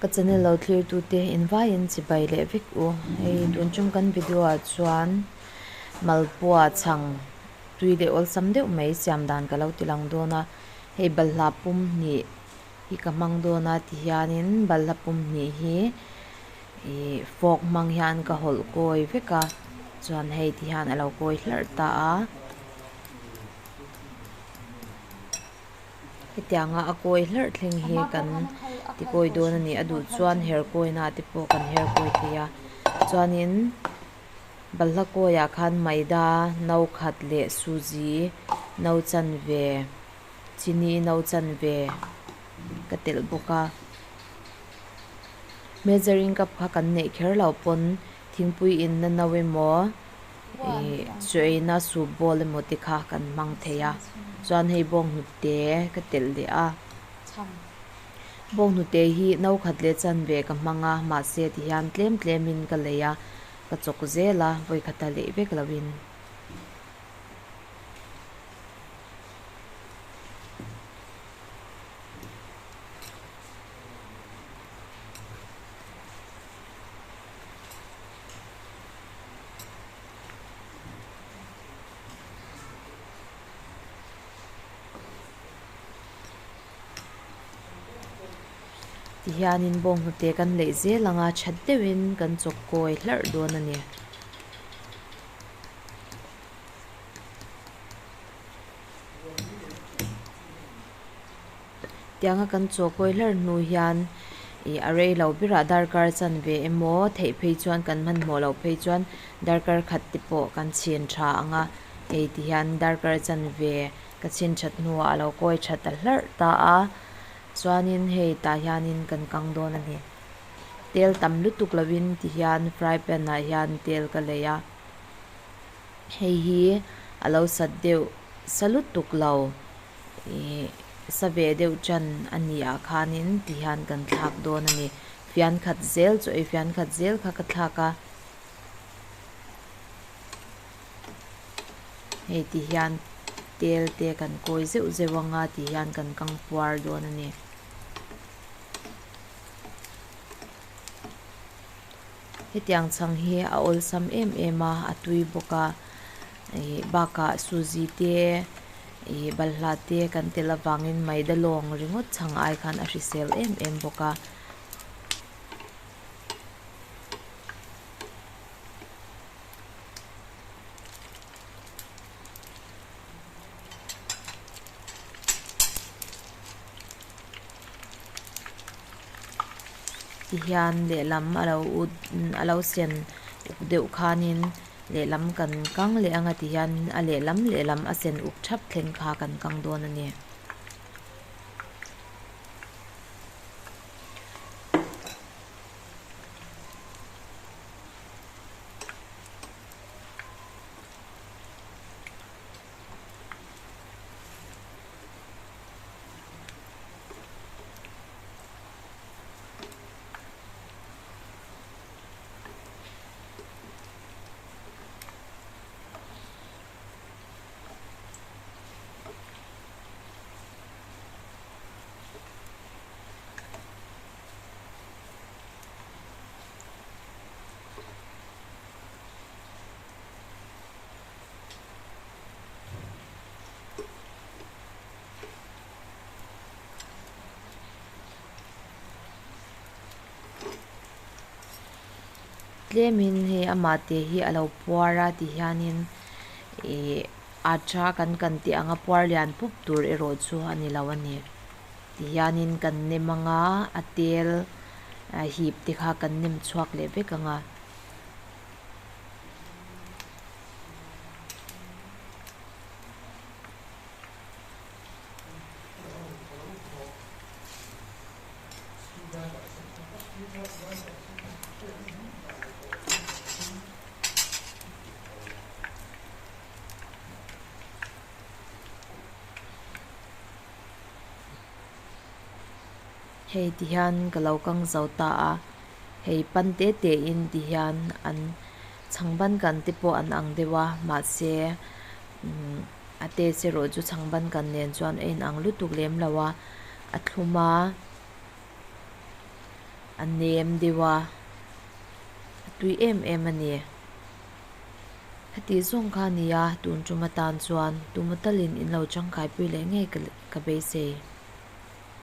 Ka channel lo thlir tute invaiin chibai leh vek u. Hei tun chung kan video ah chuan Malpua chhang tui leh awlsam deuh mai siam dan ka lo ti lang dawn a. Hei balhla pum hnih hi ka hmang dawn a tihianin balhla pum hnih hi ih fork hmang hian ka hawlh kawi vek a chuan hei tihian a lo kawi hlarh ta a. Hetianga a kawi hlarh thleng hi kan ti kawi dawn a ni. A duh chuan her kawina te pawh kan her kawi thei a. Chuanin balhla kawiah khan maida no khat leh suzi no chanve chini no chanve ka telh bawk a. Measuring cup kha kan neih kher loh pawn thingpui inna no emaw Ih chaw eina soup bowl emaw te kha kan hmang thei a chuan hei bawnghnute ka telh leh a bawnghnute hi no khat leh chanve ka hmang a mahse tihian tlem tlem in ka lei a ka chawk zel a vawikhat a leh vek lo in. Tihianin bawnghnute kan leih zel ang a that deuhin kan chawk kawi hlarh dawn a ni. Tianga kan chaw kawi hlar hnu hian ih a rei lo berah darkar chanve emaw theih phei chuan kan hmanhmawh loh phei chuan darkar khat te pawh kan chhin tha ang a hei ti hian darkar chanve ka chhin that hnuah a lo kawi tha ta hlarh ta a chuanin hei tah hianin kan kang dawn a ni tel tam lutuk lovin ti hian fry pan ah hian tel ka lei a hei hi a lo sat deuh sa lutuk lo. Ih sa ve deuh chan a ni ah khanin ti hian kan thlak dawn a ni. Fian khat zel chu ei fian khat zel kha ka thlak a. Hei ti hian tel te kan kawi zeuh zeuh anga ti hian kan kang puar dawn a ni. Hetiang chhang hi a awlsam em em a, a tui bawk a ih bakah suzi te ih balhla te kan tel avangin maida lawng ringawt chhang ai khan a hrisel em em bawk a. Tihian lehlam a lo ut a lo sen uk deuh khanin lehlam kan kang leh anga tihian a lehlam lehlam a sen uk thap thleng kha kan kang dawn a ni. Tlemin hei amah te hi a lo puar a ti hianin ih a tha kan kan tih anga puar lian pup tur erawh chu a ni lo a ni. Ti hianin kan nem anga a tel hip te kha kan nem chhuak leh vek anga. Hei ti hian ka lo kang zo ta a hei pan te te in ti hian an chhangban kan te pawh an ang deuh a mahse umm a te erawh chu chhangban kan nen chuan a inang lutuk lem lo a a thlum a. A nem deuh a, a tui em em a ni. Heti zawng kha a nia, tun tum atan chuan tumatalin in lo tangkaipui leh ngei ka beisei.